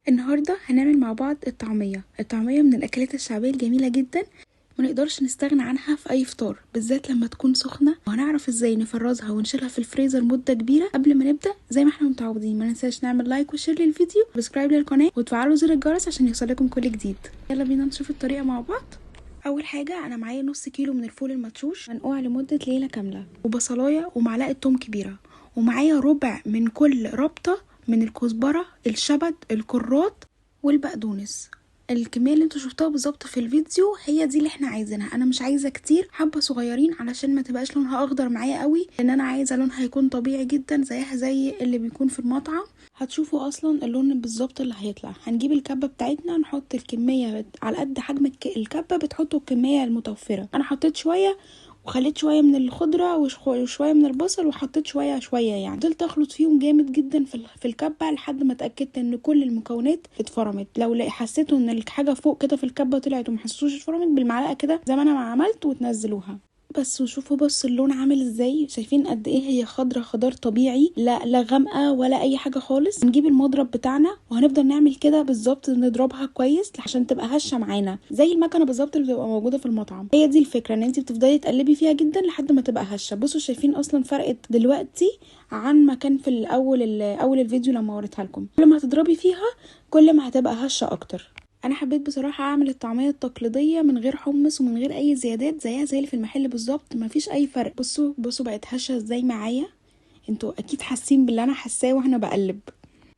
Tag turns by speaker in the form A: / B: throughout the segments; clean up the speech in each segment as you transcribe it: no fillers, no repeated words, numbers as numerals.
A: النهاردة هنعمل مع بعض الطعمية. الطعمية من الأكلات الشعبية الجميلة جدا، ما نقدرش نستغنى عنها في أي فطار، بالذات لما تكون سخنة. وهنعرف ازاي نفرزها ونشيلها في الفريزر مدة كبيرة. قبل ما نبدأ زي ما احنا متعودين، ما ننساش نعمل like و share للفيديو، subscribe للقناة، وتفعلوا زر الجرس عشان يوصلكم كل جديد. يلا بينا نشوف الطريقة مع بعض. اول حاجة انا معايا نص كيلو من الفول المدشوش منقوع لمدة ليلة كاملة، وبصلايه ومعلقة توم كبيرة، ومعايا ربع من كل ربطه من الكزبره، الشبت، الكرات والبقدونس. الكمية اللي انتوا شفتوها بالظبط في الفيديو هي دي اللي احنا عايزينها. انا مش عايزه كتير، حبه صغيرين علشان ما تبقاش لونها اخضر معايا قوي، لان انا عايزه لونها يكون طبيعي جدا زيها زي اللي بيكون في المطعم. هتشوفوا اصلا اللون بالظبط اللي هيطلع. هنجيب الكبه بتاعتنا، نحط الكمية على قد حجم الكبه، بتحطوا الكمية المتوفرة. انا حطيت شوية وخليت شوية من الخضرة وشوية من البصل، وحطيت شوية شوية، يعني فضلت اخلط فيهم جامد جدا في الكبه لحد ما اتاكدت ان كل المكونات اتفرمت. لو حسيتوا ان الحاجة فوق كده في الكبه طلعت وما حسيتوش اتفرمت، بالمعلقه كده زي ما انا ما عملت وتنزلوها بس. وشوفوا بص اللون عامل ازاي، شايفين قد ايه هي خضرة، خضار طبيعي، لا غامقه ولا اي حاجة خالص. نجيب المضرب بتاعنا وهنفضل نعمل كده بالظبط، نضربها كويس عشان تبقى هشه معانا زي المكنه بالظبط اللي بتبقى موجودة في المطعم. هي دي الفكرة، ان انت بتفضلي تقلبي فيها جدا لحد ما تبقى هشه. بصوا شايفين اصلا فرقت دلوقتي عن ما كان في الاول، اول الفيديو لما وريتها لكم. كل ما هتضربي فيها كل ما هتبقى هشه اكتر. انا حبيت بصراحة اعمل الطعمية التقليدية من غير حمص ومن غير اي زيادات، زيها زي اللي في المحل بالظبط، مفيش اي فرق. بصوا بقت هشه ازاي معايا. انتوا اكيد حاسين باللي انا حاساه وانا بقلب.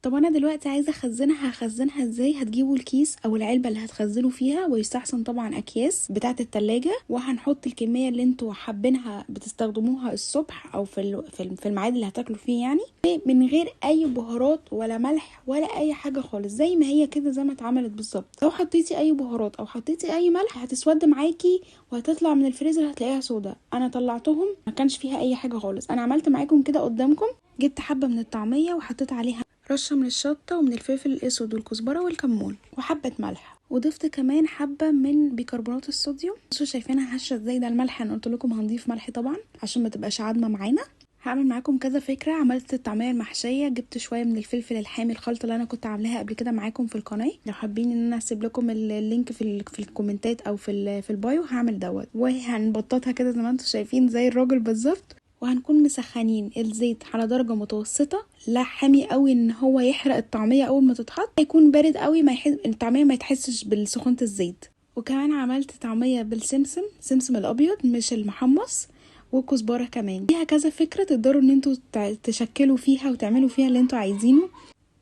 A: طب انا دلوقتي عايزه اخزنها، هخزنها ازاي؟ هتجيبوا الكيس او العلبة اللي هتخزنوا فيها، ويستحسن طبعا اكياس بتاعه التلاجة، وهنحط الكمية اللي انتوا حابينها بتستخدموها الصبح او في الميعاد اللي هتاكلوا فيه، يعني من غير اي بهارات ولا ملح ولا اي حاجة خالص، زي ما هي كده زي ما اتعملت بالظبط. لو حطيتي اي بهارات او حطيتي اي ملح هتسود معاكي وهتطلع من الفريزر هتلاقيها سودا. انا طلعتهم ما كانش فيها اي حاجة خالص. انا عملت معاكم كده قدامكم، جبت حبه من الطعمية وحطيت عليها رشه من الشطه ومن الفلفل الاسود والكزبره والكمون وحبه ملح، وضفت كمان حبه من بيكربونات الصوديوم. بصوا شايفينها هشه ازاي، ده الملح انا قلت لكم هنضيف ملح طبعا عشان ما تبقاش عادمه معانا. هعمل معاكم كذا فكرة. عملت الطعمية المحشيه، جبت شوية من الفلفل الحامي، الخلطة اللي انا كنت عاملاها قبل كده معاكم في القناة. لو حابين ان انا اسيب لكم ال link في الكومنتات او في ال bio، هعمل دوت. وهنبططها كده زي ما انتم شايفين زي الراجل بالظبط. وهنكون مسخنين الزيت على درجة متوسطة، لا حامي قوي ان هو يحرق الطعمية اول ما تتحط، يكون بارد قوي ما الطعمية ما يتحسش بالسخونة الزيت. وكمان عملت طعمية بالسمسم، سمسم الابيض مش المحمص، وكزبرة كمان. فيها كذا فكرة تقدروا ان انتوا تشكلوا فيها وتعملوا فيها اللي انتوا عايزينه.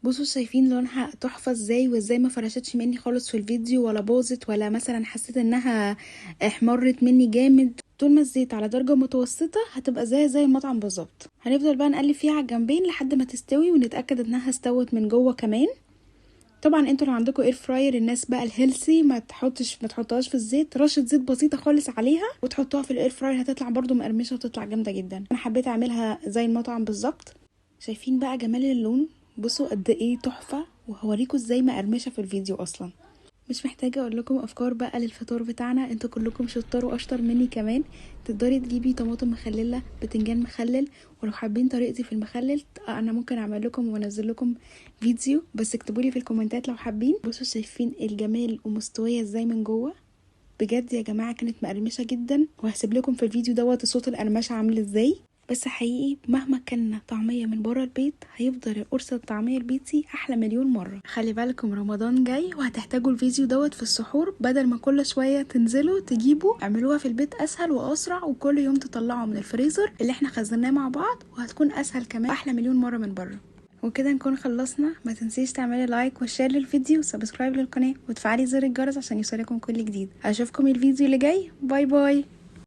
A: بصوا شايفين لونها تحفة ازاي، وازاي ما فرشتش مني خالص في الفيديو ولا باظت ولا مثلا حسيت انها احمرت مني جامد. طول ما الزيت على درجة متوسطة هتبقى زي المطعم بالظبط. هنفضل بقى نقلب فيها على الجنبين لحد ما تستوي ونتأكد انها استوت من جوه كمان. طبعا انتوا لو عندكم air fryer، الناس بقى ال healthy ما تحطهاش في الزيت، رشة زيت بسيطة خالص عليها وتحطوها في ال air fryer، هتطلع برضو مقرمشة وتطلع جامدة جدا. انا حبيت اعملها زي المطعم بالظبط. شايفين بقى جمال اللون، بصوا قد ايه تحفة، وهوريكم ازاي مقرمشة في الفيديو اصلا. مش محتاجة اقول لكم افكار بقى للفطار بتاعنا، انتوا كلكم شطار واشطر مني كمان. تقدري تجيبي طماطم مخللة، بتنجان مخلل، ولو حابين طريقتي في المخلل انا ممكن اعمل لكم وانزل لكم فيديو، بس اكتبوا لي في الكومنتات لو حابين. بصوا شايفين الجمال ومستوية ازاي من جوه، بجد يا جماعة كانت مقرمشة جدا. وهسيب لكم في الفيديو دوت صوت القرمشة عامل ازاي. بس حقيقي مهما كان طعمية من بره البيت هيفضل القرص الطعمية البيتي احلى مليون مرة. خلي بالكم رمضان جاي وهتحتاجوا الفيديو دوت في السحور، بدل ما كل شوية تنزلوا تجيبوا، اعملوها في البيت اسهل واسرع، وكل يوم تطلعوا من الفريزر اللي احنا خزناه مع بعض، وهتكون اسهل كمان احلى مليون مرة من بره. وكده نكون خلصنا. ما تنسيش تعملي like و share للفيديو و subscribe للقناة وتفعلي زر الجرس عشان يوصلكم كل جديد. اشوفكم الفيديو اللي جاي. bye bye.